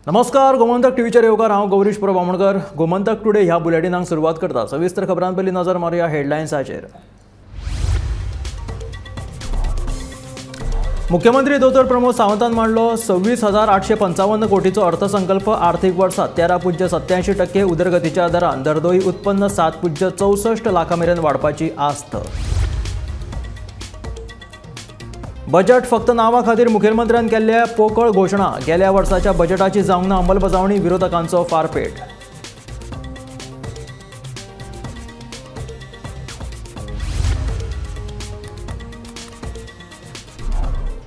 नमस्कार, गोमंतक टीव्हीचेर येवकार. हांव गौरीश प्रभू आमोणकर. गोमंतक टुडे ह्या बुलेटिनाक सुरवात करता. सविस्तर खबरां पयलीं नजर मारुया हेडलायन्साचेर. मुख्यमंत्री दोतोर प्रमोद सावंतान मांडलो 26,855 कोटीचो अर्थसंकल्प. आर्थिक वर्सात 13.87% उदरगतीच्या दरान दरडोई उत्पन्न 7.64 लाखां मेरेन वाडपाची आस्त. बजेट फक्त नांवा खातीर मुखेलमंत्र्यान केल्ल्या पोकळ घोशणा. गेल्या वर्साच्या बजेटाची जावंक ना अंमलबजावणी, विरोधकांचो फारपेट.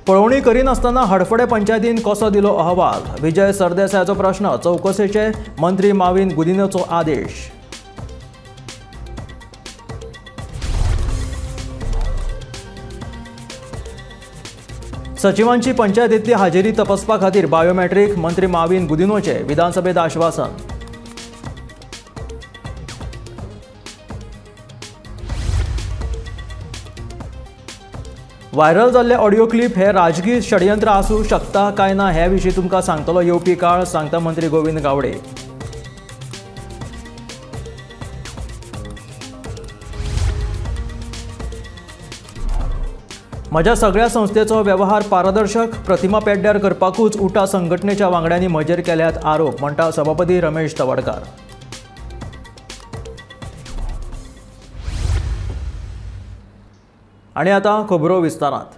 पळोवणी करिनासतना हडफडे पंचायतीन कसो दिलो अहवाल? विजय सरदेसायाचो प्रश्न. चवकशेचे मंत्री माविन गुदिन्होचो आदेश. सचिवांची पंचायतींतली हाजेरी तपासपा खातीर बायोमॅट्रीक, मंत्री माविन गुदिन्होचे विधानसभेत आश्वासन. व्हायरल जाल्ले ऑडियो क्लिप हे राजकीय षडयंत्र आसूं शकता काय ना हे विशीं तुमकां सांगतलो येवपी काळ, सांगता मंत्री गोविंद गावडे. म्हज्या सगळ्या संस्थेचो वेव्हार पारदर्शक, प्रतिमा पेड्ड्यार करपाकूच उटा संघटनेच्या वांगड्यांनी म्हजेर केल्यात आरोप, म्हणटा सभापती रमेश तवडकार. आनी आतां खबरो विस्तारांत.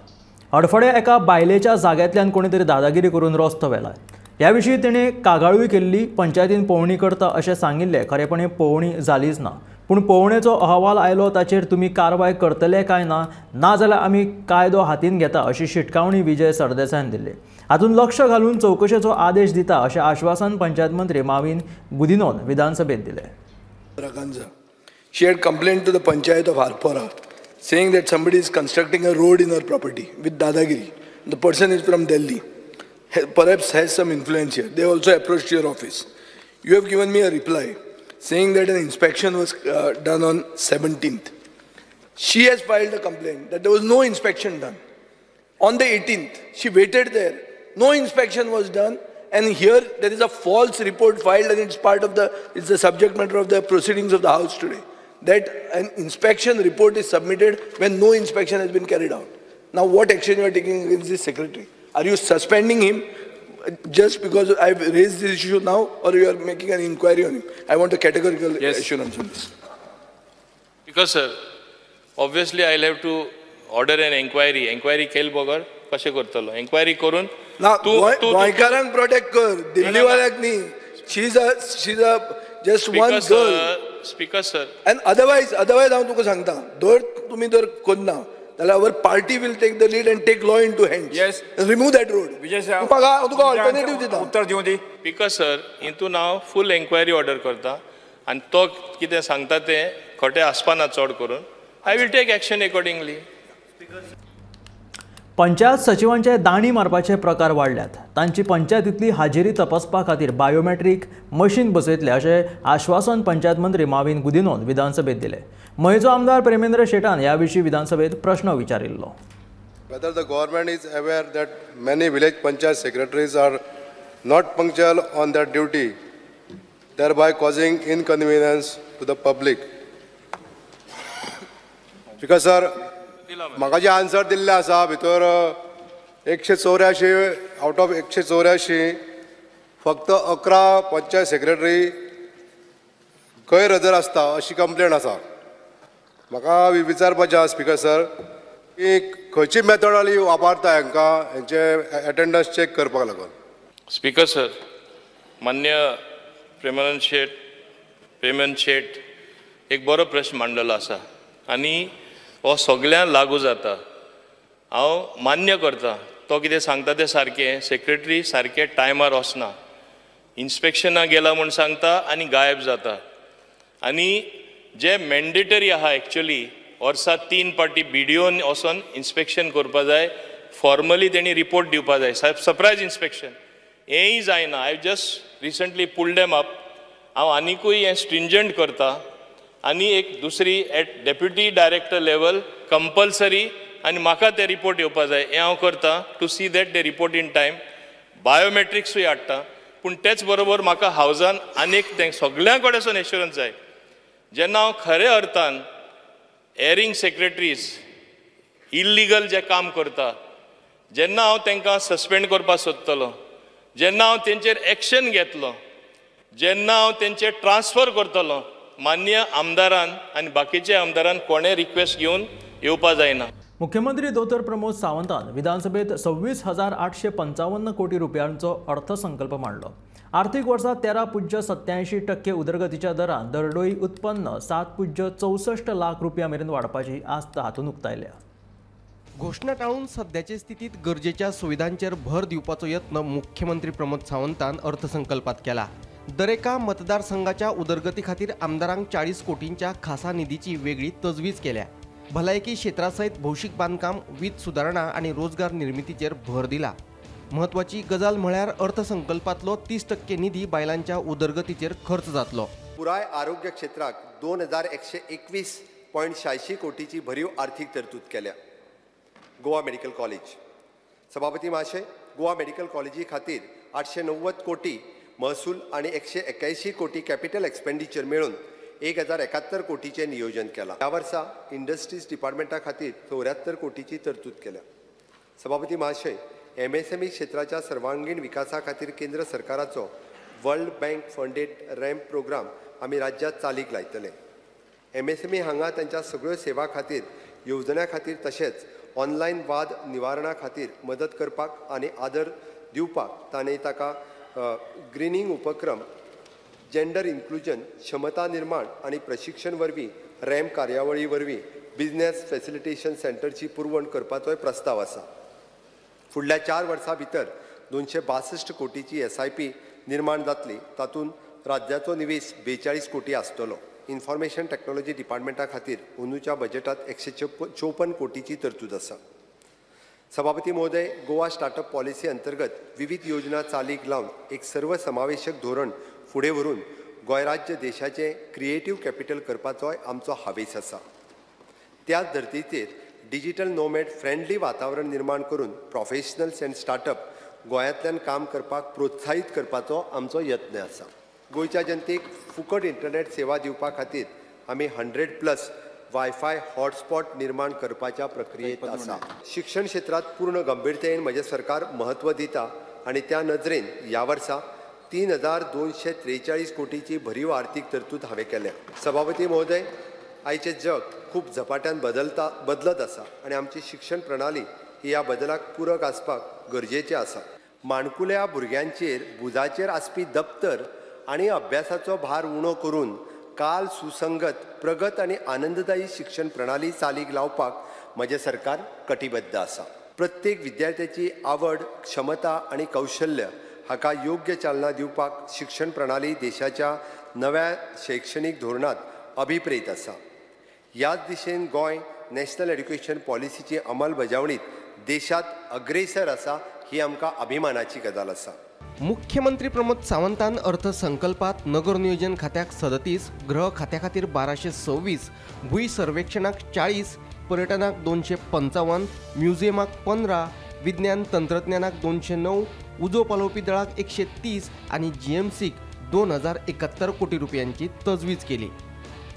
हडफडे एका बायलेच्या जाग्यांतल्यान कोणी तरी दादागिरी करून रस्तो व्हेला. ह्या विशीं तिणें कागाळूय केल्ली. पंचायतीन पळोवणी करता अशें सांगिल्लें. खरेपणी पळोवणी जालीच ना. पूण पळोवणेचो अहवाल आयलो ताचेर तुमी कारवाय करतले काय ना, ना जाल्यार आमी कायदो हातीन घेता अशी शिटकावणी विजय सरदेसायान दिल्ली. हातूंत लक्ष घालून चवकशेचो आदेश दिता अशें आश्वासन पंचायत मंत्री माविन गुदिन्होन विधानसभेत दिलें. She had complained to the panchayat of Arpora saying that somebody is constructing a road in her property with dadagiri. The person is from Delhi, perhaps has some influence here. They also approached your office. You have given me a reply saying that an inspection was done on 17th. She has filed a complaint that there was no inspection done. On the 18th, she waited there. No inspection was done, and here there is a false report filed, and it's part of the, it's the subject matter of the proceedings of the House today, that an inspection report is submitted when no inspection has been carried out. Now, what action you are taking against this secretary? Are you suspending him just because I've raised this issue now, or you are making an inquiry on him? I want a categorical assurance on this. Because, sir, obviously I'll have to order an inquiry. Inquiry केल बगर कशें करतलो? Inquiry करून ना गोंयकारांक protect कर, दिल्लीवाल्यांक न्ही. She's a just one girl. Speaker sir. And otherwise हांव तुका सांगता, जर तुमी जर करना जाल्यार our party will take the lead and take law into hands. Yes. Remove that road. Vijay sir, तुका ऑल्टरनेटिव्ह दिता. उत्तर दिवं दी. स्पीकर सर, हितून हांव फूल एन्क्वायरी ऑर्डर करता आनी तो कितें सांगता तें खोटें आसपाना चड करून. I will take action accordingly. Panchayat सचिवांचे दाणी मारपाचे प्रकार वाडल्यात. तांची पंचायतींतली हाजेरी तपासपा खातीर बायोमॅट्रीक मशीन बसयतले अशें आश्वासन पंचायत मंत्री माविन गुदिन्होन विधानसभेत दिलें. मयेचो आमदार प्रेमेंद्र शेटान ह्या विशीं विधानसभेत प्रश्न विचारिल्लो. Whether the government is aware that many village panchayat secretaries are not punctual on their duty, thereby causing inconvenience to the public. Because sir, म्हाका जे आन्सर दिल्लें आसा भितर 184 आउट ऑफ 184 फक्त 11 पंचायत सेक्रेटरी गैरहजर आसता अशी कंप्लेन आसा. म्हाका विचारपाचें आसा स्पीकर सर की खंयची मेथडॉलॉजी वापरता हांकां हेंचे एटेंडन्स चॅक करपाक लागून? स्पीकर सर, मान्य प्रेमानंद शेट एक बरो प्रश्न मांडलेलो आसा आनी हो सगळ्यांक लागू जाता. हांव मान्य करता तो कितें सांगता तें सारकें. सेक्रेटरी सारकें टायमार वचना, इन्स्पेक्शनाक गेला म्हूण सांगता आनी गायब जाता. आनी जे मॅन्डेटरी आहा एक्चुअली वर्सा 3 पाटी बीडीओन वचोन इन्स्पेक्शन करपा जाय, फॉर्मली तेणी रिपोर्ट दिवपा जाय, सरप्रायज इन्स्पेक्शन. हेंय जायना. I just recently pulled them up. हांव आनिकूय हें स्ट्रिंजंट करता आनी एक दुसरी at deputy director level compulsory आनी म्हाका ते रिपोर्ट येवपा जाय हें हांव करता to see that they report in time. बायोमेट्रिक्सूय हाडटा. पूण तेच बरोबर म्हाका हावजान आनीक तें सगळ्यां कडेन एश्युरन्स जाय. जेन्ना हांव खऱ्या अर्थान एरिंग सेक्रेटरीज इल्लिगल जें काम करता जेन्ना हांव तांकां सस्पेंड करपाक सोदतलो, जेन्ना हांव तेंचेर एक्शन घेतलो, जेन्ना हांव तेंचेर ट्रान्सफर करतलो, मान्य आमदारान आनी बाकीच्या आमदारान कोणें रिक्वेस्ट घेवन येवपा जायना. मुख्यमंत्री दोतोर प्रमोद सावंतान विधानसभेत 26,855 कोटी रुपयांचो अर्थसंकल्प मांडलो. आर्थिक वर्सात 13.87% उदरगतीच्या दरान दरडोई उत्पन्न 7.64 लाख रुपया मेरेन वाडपाची आस्त हातूंत उक्तायल्या. घोशणा टाळून सद्याचे स्थितीत गरजेच्या सुविधांचेर भर दिवपाचो यत्न मुख्यमंत्री प्रमोद सावंतान अर्थसंकल्पात केला. दरेका मतदारसंघाच्या उदरगती खातीर आमदारांक 40 कोटींच्या खासा निधीची वेगळी तजवीज केल्या. भलायकी क्षेत्रासयत भौशीक बांदकाम, वीज सुदारणा आनी रोजगार निर्मितीचेर भर दिला. म्हत्वाची गजाल म्हळ्यार अर्थसंकल्पांतलो 30% निधी बायलांच्या उदरगतीचेर खर्च जातलो. पुराय आरोग्य क्षेत्राक 2,121.86 कोटीची भरीव आर्थिक तरतूद केल्या. गोवा मेडिकल कॉलेज सभापती महाशय, गोवा मेडिकल कॉलेजी खातीर 890 कोटी महसूल आनी 181 कोटी कॅपिटल एक्सपेंडिचर मेळून 1,071 कोटीचें नियोजन केलां. ह्या वर्सा इंडस्ट्रीज डिपार्टमेंटा खातीर 74 कोटीची तरतूद केल्या. सभापती महाशय, एमएसएमई क्षेत्राच्या सर्वांगीण विकासा खातीर केंद्र सरकाराचो world bank funded ramp programme आमी राज्यांत चालीक लायतले. एमएसएमई हांगा तांच्या सगळ्यो सेवा खातीर, येवजण्यां खातीर तशेंच ऑनलायन वाद निवारणा खातीर मदत करपाक आनी आदर दिवपाक ताणें ताका ग्रिनींग उपक्रम, जेंडर इन्क्लुजन, क्षमता निर्माण आनी प्रशिक्षण वरवीं रॅम्प कार्यावळी वरवीं बिजनेस फॅसिलिटेशन सेंटरची पुरवण करपाचोय प्रस्ताव आसा. फुडल्या 4 वर्सां भितर 262 कोटीची SIP निर्माण जातली, तातूंत राज्याचो निवेश 42 कोटी आसतलो. इन्फॉर्मेशन टॅक्नॉलॉजी डिपार्टमेंटा खातीर अंदूच्या बजेटात 154 कोटीची तरतूद आसा. सभापती महोदय, गोवा स्टार्टअप पॉलिसी अंतर्गत विविध योजना चालीक लावन एक सर्वसमावेशक धोरण फुडें व्हरून गोंय राज्य देशाचें क्रिएटीव कॅपिटल करपाचोय आमचो हावेस आसा. त्याच धर्तीचेर डिजिटल नोमॅड फ्रेंडली वातावरण निर्माण करून प्रोफेशनल्स अँड स्टार्टअप गोंयांतल्यान काम करपाक प्रोत्साहीत करपाचो आमचो यत्न आसा. गोंयच्या जनतेक फुकट इंटरनेट सेवा दिवपा खातीर आमी 100+ वायफाय हॉटस्पॉट निर्माण करपाच्या प्रक्रियेत आसा. शिक्षण क्षेत्रांत पूर्ण गंभीरतेन म्हजें सरकार म्हत्व दिता आनी त्या नदरेन ह्या वर्सा 3,243 कोटीची भरीव आर्थिक तरतूद हांवें केल्या. सभापती महोदय, आयचें जग खूब झपाट्यान बदलत आसा आनी आमची शिक्षण प्रणाली ही ह्या बदलाक पूरक आसपाक गरजेचें आसा. माणकुल्या भुरग्यांचेर भुजाचेर आसपी दप्तर आनी अभ्यासाचो भार उणो करून काल सुसंगत, प्रगत आनी आनंददायी शिक्षण प्रणाली चालीक लावपाक म्हजें सरकार कटिबद्ध आसा. प्रत्येक विद्यार्थ्याची आवड, क्षमता आनी कौशल्य हाका योग्य चालना दिवपाक शिक्षण प्रणाली देशाच्या नव्या शैक्षणीक धोरणांत अभिप्रेत आसा. ह्याच दिशेन गोंय नॅशनल एड्युकेशन पॉलिसीची अंमलबजावणीत देशांत अग्रेसर आसा, ही आमकां अभिमानाची गजाल आसा. मुख्यमंत्री प्रमोद सावंतान अर्थसंकल्पात नगर नियोजन खात्याक 37, गृह खात्या खातीर 1226, भूंय सर्वेक्षणाक 40, पर्यटनाक 255, म्युझियमाक 15, विज्ञान तंत्रज्ञानाक 209, उजो पालोवपी दळाक 130 आनी जीएमसीक 2071 कोटी रुपयांची तजवीज केली.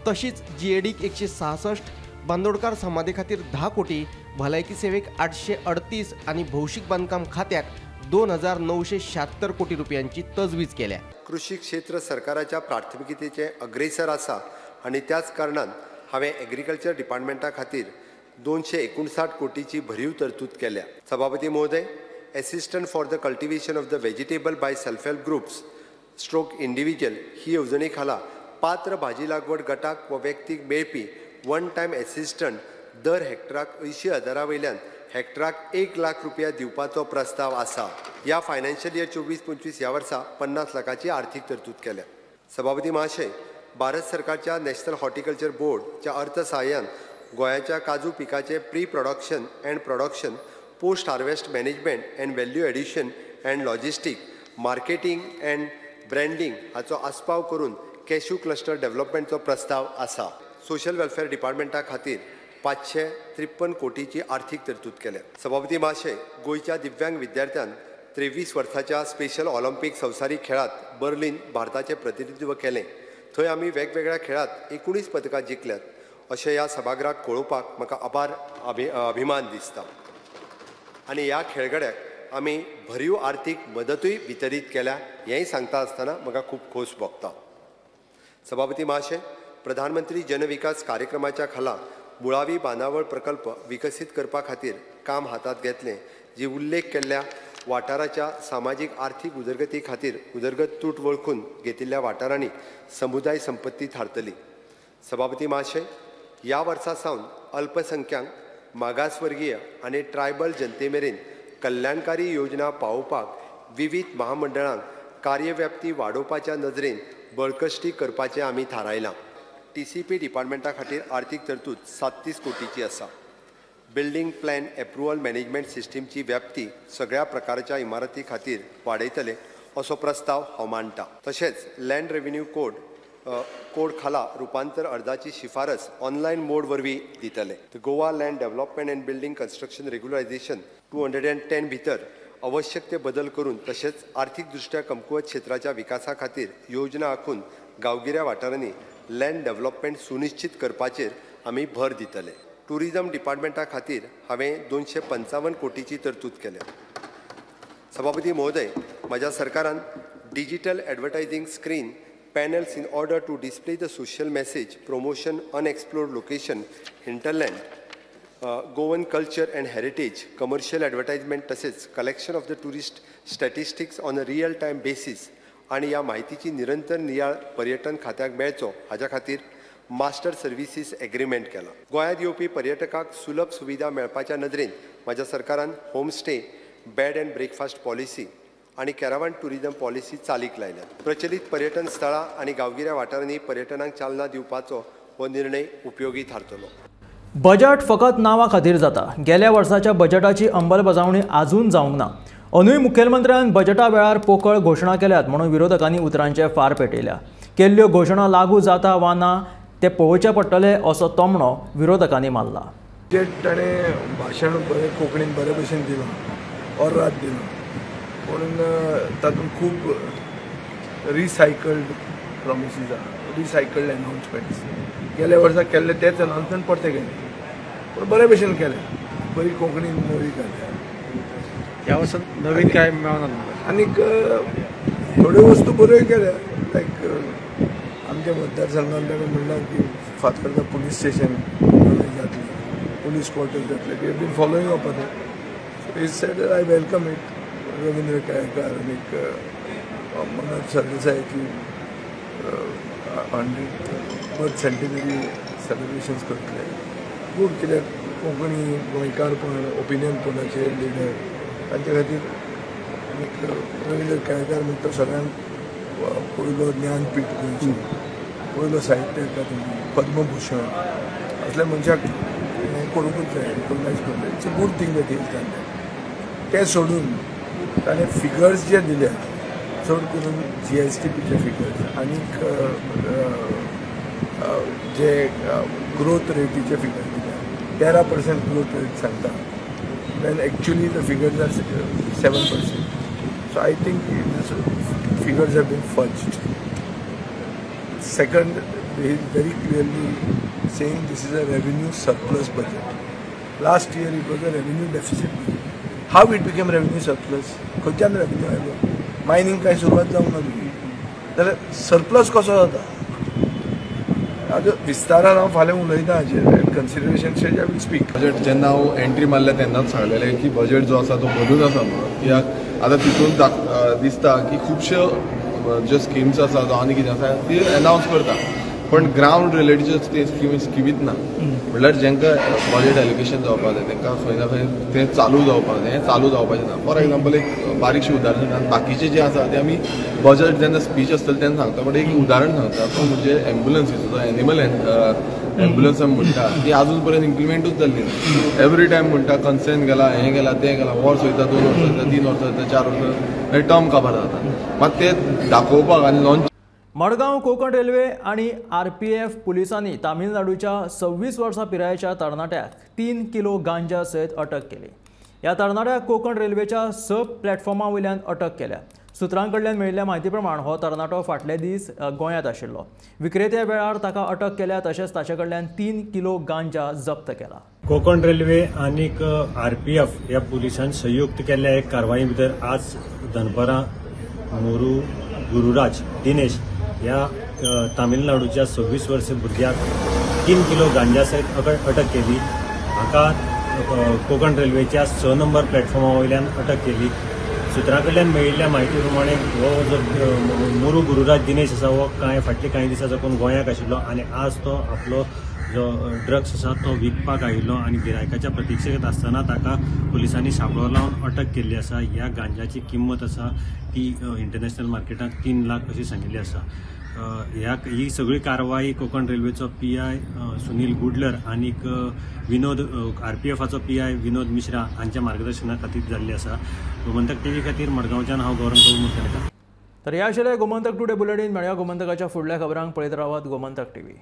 तशीच जीएडीक 166, बांदोडकार समाधी खातीर 10 कोटी, भलायकी सेवेक 838 आनी भौशीक बांदकाम खात्याक 2976 कोटी रुपयांची तजवीज केल्या. कृषी क्षेत्र सरकाराच्या प्राथमिकतेचे अग्रेसर आसा आनी त्याच कारणान हांवें एग्रीकल्चर डिपार्टमेंटा खातीर 259 कोटीची भरीव तरतूद केल्या. सभापती महोदय, assistant for the cultivation of the vegetable by self help groups stroke individual ही येवजणे खाला पात्र भाजी लागवड गटाक वा व्यक्तीक मेळपी वन टायम एसिस्टंट दर हेक्टराक 80,000 वयल्यान हेक्टराक 1 लाख रुपया दिवपाचो प्रस्ताव आसा. ह्या फायनान्शियल इयर 24-25 ह्या वर्सा 50 लाखाची आर्थिक तरतूद केल्या. सभापती महाशय, भारत सरकारच्या नॅशनल हॉर्टिकल्चर बोर्डच्या अर्थसहाय्यान गोंयाच्या काजू पिकाचे pre production and production, post harvest management and value addition and logistic, marketing and branding हाचो आस्पाव करून कॅश्यू क्लस्टर डेव्हलपमेंटचो प्रस्ताव आसा. सोशल वेलफेअर डिपार्टमेंटा खातीर 553 कोटीची आर्थिक तरतूद केल्या. सभापती महाशय, गोंयच्या दिव्यांग विद्यार्थ्यांक 23 वर्साच्या स्पेशल ऑलिम्पिक संवसारीक खेळात बर्लिन भारताचें प्रतिनिधित्व केलें. थंय आमी वेगवेगळ्या खेळात 19 पदकां जिखल्यात अशें ह्या सभागृहाक कळोवपाक म्हाका अपार अभिमान दिसता. आनी ह्या खेळगड्याक आमी भरीव आर्थीक मदतूय वितरीत केल्या हेंय सांगता आसतना म्हाका खूब खोस भोगता. सभापती महाशय, प्रधानमंत्री जनविकास कार्यक्रमाच्या खाला मुळावी बांदावळ प्रकल्प विकसीत करपा खातीर काम हातांत घेतलें, जी उल्लेख केल्ल्या वाठाराच्या सामाजीक आर्थीक उदरगती खातीर उदरगत तूट वळखून घेतिल्ल्या वाठारांनी समुदाय संपत्ती थारतली. सभापती महाशय, ह्या वर्सा सावन अल्पसंख्याक, मागासवर्गीय आनी ट्रायबल जनते मेरेन कल्याणकारी योजना पावोवपाक विविध महामंडळांक कार्यव्याप्ती वाडोवपाच्या नजरेन बळकश्टी करपाचें आमी थारायलां. TCP डिपार्टमेंटा खातीर आर्थीक तरतूद 37 कोटीची आसा. बिल्डींग प्लॅन एप्रुवल मॅनेजमेंट सिस्टीमची व्याप्ती सगळ्या प्रकारच्या इमारती खातीर वाडयतले असो प्रस्ताव हांव मांडटा. तशेंच लँड रेव्हेन्यू कोड खाला रुपांतर अर्जाची शिफारस ऑनलायन मोड वरवीं दितले. Goa land development and building construction regularisation 210 भितर आवश्यक ते बदल करून तशेंच आर्थीक दृश्ट्या कमकुवत क्षेत्राच्या विकासा खातीर योजना आखून गांवगिऱ्या वाठारांनी लँड डेव्हलपमेंट सुनिश्चित करपाचेर आमी भर दितले. टुरिजम डिपार्टमेंटा खातीर हांवें 255 कोटीची तरतूद केल्या. सभापती महोदय, म्हज्या सरकारान digital advertising screen panels in order to display the social message, promotion, unexplored location, hinterland, Goan culture and heritage, commercial advertisement तसेच collection of the tourist statistics on a real time basis आनी ह्या म्हायतीची निरंतर नियाळ पर्यटन खात्याक मेळचो हाज्या खातीर मास्टर सर्विसीस एग्रीमेंट केला. गोंयांत येवपी पर्यटकांक सुलभ सुविधा मेळपाच्या नदरेन म्हज्या सरकारान homestay, bed and breakfast policy आनी कॅरावान टुरिजम पॉलिसी चालीक लायल्या. प्रचलित पर्यटन स्थळां आनी गांवगिऱ्या वाठारांनी पर्यटनाक चालना दिवपाचो हो निर्णय उपयोगी थारतलो. बजेट फकत नांवा खातीर जाता. गेल्या वर्साच्या बजेटाची अंमलबजावणी आजून जावंक ना. अंदूय मुखेलमंत्र्यान बजेटा वेळार पोकळ घोशणा केल्यात म्हणून विरोधकांनी उतरांचे फार पेटयल्या. केल्ल्यो घोशणा लागू जाता वा ना ते पळोवचें पडटलें असो तोमणो विरोधकांनी मारला. बजेट ताणें भाशण बरें कोंकणीन बरे भशेन दिलां, ऑर्राद दिलां, पूण तातूंत खूब रिसायकल्ड प्रॉमिसीस आहा, रिसायकल्ड एनाउन्समेंट्स. गेल्या वर्सा केल्ले तेच अनाउन्समेंट परते केले, पूण बरे भशेन केले, बरी कोंकणीन नवी घातल्या. ह्या वर्सा नवीन काय मेळना आनीक थोड्यो वस्तू बऱ्योय केल्या. लायक आमच्या मतदारसंघान ताणें म्हणलां की फातर्डा पुलीस स्टेशन जातलें, पुलीस क्वॉर्टर्स जातलें. We have been following up on it. So he said I welcome it. Ravindra Kelekar आनीक मनोज सरदेसायाची 100 बर्थ सेंटिनरी सेलिब्रेशन्स करतले. गूड, कित्याक कोंकणी गोंयकारपण ओपिनियन पोलाचे लिडर तांचे खातीर. आनीक रवींद्र केळेकार म्हणटा सगळ्यांत पयलो ज्ञानपीठ गोंयचो, पयलो साहित्य अकादमी, पद्मभूषण असल्या मनशाक हें करूंकूच जाय, रिकॉग्नायज करूंक जाय. It's a good thing that is done. तें सोडून ताणें फिगर्स जे दिल्या, चड करून GSDPचे फिगर्स आनीक जे ग्रोथ रेटीचे फिगर्स दिल्या, 13% ग्रोथ रेट सांगता, when actually the figures are 7%. So I think these figures have been fudged. Second, he is very clearly saying this is a revenue surplus budget. Last year it was a revenue deficit budget. How it became revenue surplus? खंयच्यान revenue आयलो? Mining कांय सुरवात जावंक ना तुजी, जाल्यार surplus कसो जाता? आतां विस्तारान हांव फाल्यां उलयता हाचेर, consideration stage I will speak. Budget जेन्ना हांव एंट्री मारल्या तेन्नाच सांगलेलें की बजेट जो आसा तो बदलून आसा म्हणून. कित्याक आतां तितून दिसता की खुबश्यो ज्यो स्किम्स आसा जावं आनी कितें आसा ती एनावन्स करता, पण ग्रावंड रिलेटीच्यो ते स्किमीत ना. म्हणल्यार जांकां बजेट एलोकेशन जावपाक जाय तांकां खंय ना खंय तें चालू जावपाक जाय, हें चालू जावपाचें ना. फॉर एग्जाम्पल एक बारीकशें उदाहरण सांगता, बाकीचें जें आसा तें आमी बजेट जेन्ना स्पीच आसतलें तेन्ना सांगता, बट एक उदाहरण सांगता तो म्हणजे एम्बुलन्सीचो, एनिमल एम्बुलन्स आमी म्हणटा ती आजून पर्यंत इम्प्लिमेंटूच जाल्ली ना. एवरी टायम म्हणटा कन्सेंट गेला, हें गेला, तें गेला, वर्स वयता, 2 वर्सां वयता, 3 वर्सां वयता, 4 वर्सां, मागीर टर्म काबार जाता. मात ते दाखोवपाक आनी लॉन्च. मडगांव कोंकण रेल्वे आनी RPF पुलिसांनी तामिळनाडूच्या 26 वर्सां पिरायेच्या तरणाट्याक 3 किलो गांजा सयत अटक केली. ह्या तरणाट्याक कोंकण रेल्वेच्या 6 प्लॅटफॉर्मा वयल्यान अटक केल्या. सुत्रां कडल्यान मेळिल्ल्या म्हायती प्रमाण हो तरणाटो फाटले दीस गोंयांत आशिल्लो. विक्रेत्या वेळार ताका अटक केल्या तशेंच ताचे कडल्यान 3 किलो गांजा जप्त केला. कोंकण रेल्वे आनीक आरपीएफ ह्या पुलिसान संयुक्त केल्ल्या एक कारवाये भितर आज दनपरां मोरू गुरुराज दिनेश ह्या तामिळनाडूच्या 26 वर्स भुरग्याक 3 किलो गांजा सयत अटक केली. हाका कोंकण रेल्वेच्या 6 नंबर प्लॅटफॉर्मा वयल्यान अटक केली. सुत्रां कडल्यान मेळिल्ल्या म्हायती प्रमाणे हो जो मोरू गुरुराज दिनेश आसा हो कांय फाटले कांय दिसां साकून गोंयाक आशिल्लो आनी आज तो आपलो जो ड्रग्स आसा तो विकपाक आयिल्लो आनी गिरायकाच्या प्रतिक्षेत आसतना ताका पुलिसांनी सापळो लावन अटक केल्ली आसा. ह्या गांजाची किंमत आसा ती इंटरनॅशनल मार्केटांत 3 लाख अशी सांगिल्ली आसा. ही सगळी कारवाई कोंकण रेल्वेचो PI Sunil गुडलर आनीक विनोद आरपीएफाचो PI Vinod Mishra हांच्या मार्गदर्शना खातीर जाल्ली आसा. गोमंतक टीव्ही खातीर मडगांवच्यान हांव गौरव प्रभू मुरगणकर. तर ह्या आशिल्लें गोमंतक टुडे बुलेटीन. मेळया गोमंतकाच्या फुडल्या खबरांक. पळयत रावात गोमंतक टीव्ही.